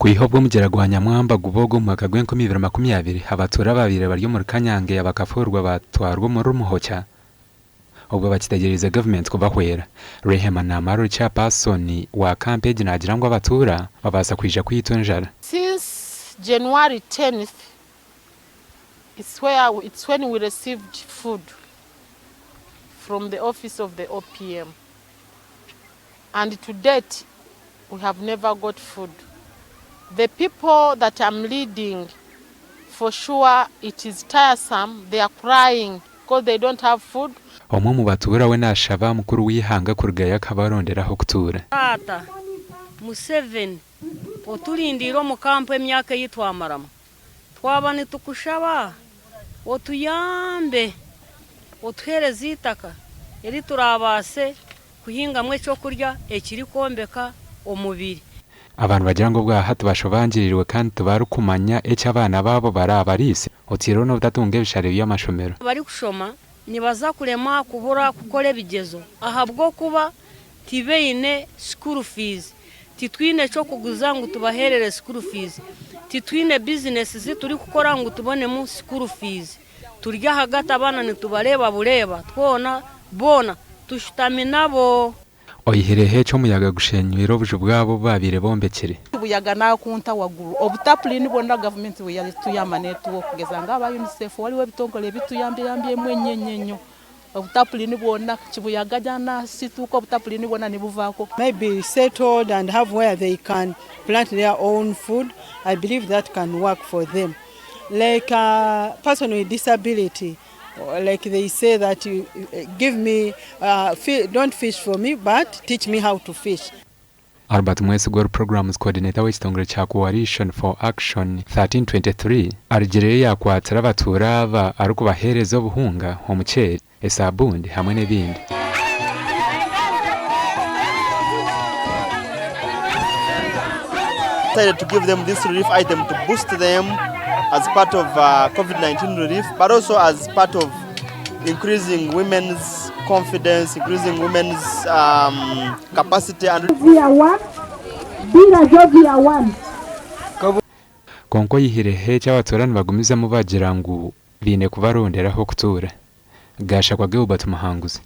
Kwiha obu omugyera gwa Nyamwamba gubooga omu mwaka gw'enkumi ibiri 20, abatuura abaabaire bari omuri Kanyangeya bakafuurwa baatwarwa omuri Rumuhokya obwo bakitegyereize gavumenti kubahwera. Rehema Namara ori chairperson wa kampu egi naagira ngu abatuura babaasa kwija kwitwa enjara. Since January 10th it's where it's when we received food from the office of the OPM and to date we have never got food. The people that I'm leading for sure it is tiresome they are crying because they don't have food. Omwe omu batuura we naashaba mukuru w'eihanga kurugayo akabarondera ah'okutuura. Taata Museveni oturindiire omu kampu emyaka ei twamaramu, twaba nitukushaba otuyambe otuheereze eitaka eri turaabaase kuhingamu eky'okurya ekirikwombeka omubiri. Abantu nibagira ngu obwahati bashobangiriirwe kandi tibarikumanya eki abaana baabo baraabariise, oteireho n'obutatunga ebishare by'amashomero. Abarikushoma nibaza kuremwa kubura kukora ebigyezo ahabw'okuba tibaine school fees. Titwine ky'okuguza ngu tubaheerere school fees. Titwine bizinesi zi turikukora ngu tubonemu school fees. Turi ahagati abaana nitubareeba bureeba twona boona tushutami nabo. Oyihireho eki omuyaga gushenywire obuju bwabo obu baabaire bombekire. Obuyaga nakunta waguru obutapulini bwona gavumenti bweyatuyamba netuwa okugeza nga aba UNICEF waliwo ebitongore ebituyambeyambyemu enyo enyo enyo obutapulini bwona kibuyaga nasituuka obutapulini bwona nibuvako. Maybe settled and have where they can plant their own food, I believe that can work for them. Like a person with disability, like they say that give me, don't fish for me but teach me how to fish. Albert Mwesigwa ori Programs Coordinator w'ekitongore kya Coalition for Action 1323 arugireyo yaakwatira abatuura aba arikubaheereza obuhunga, omuceeri, esaabuuni hamwe n'ebindi. Decided to give them this relief item to boost them as part of COVID-19 relief, but also as part of increasing women's confidence, increasing women's um, capacity and Kwonka oyihireho eki abatuura nibagumizamu bagira ngu baine kubarondera ah'okutuura. Gashakwa Gilbert Muhanguzi.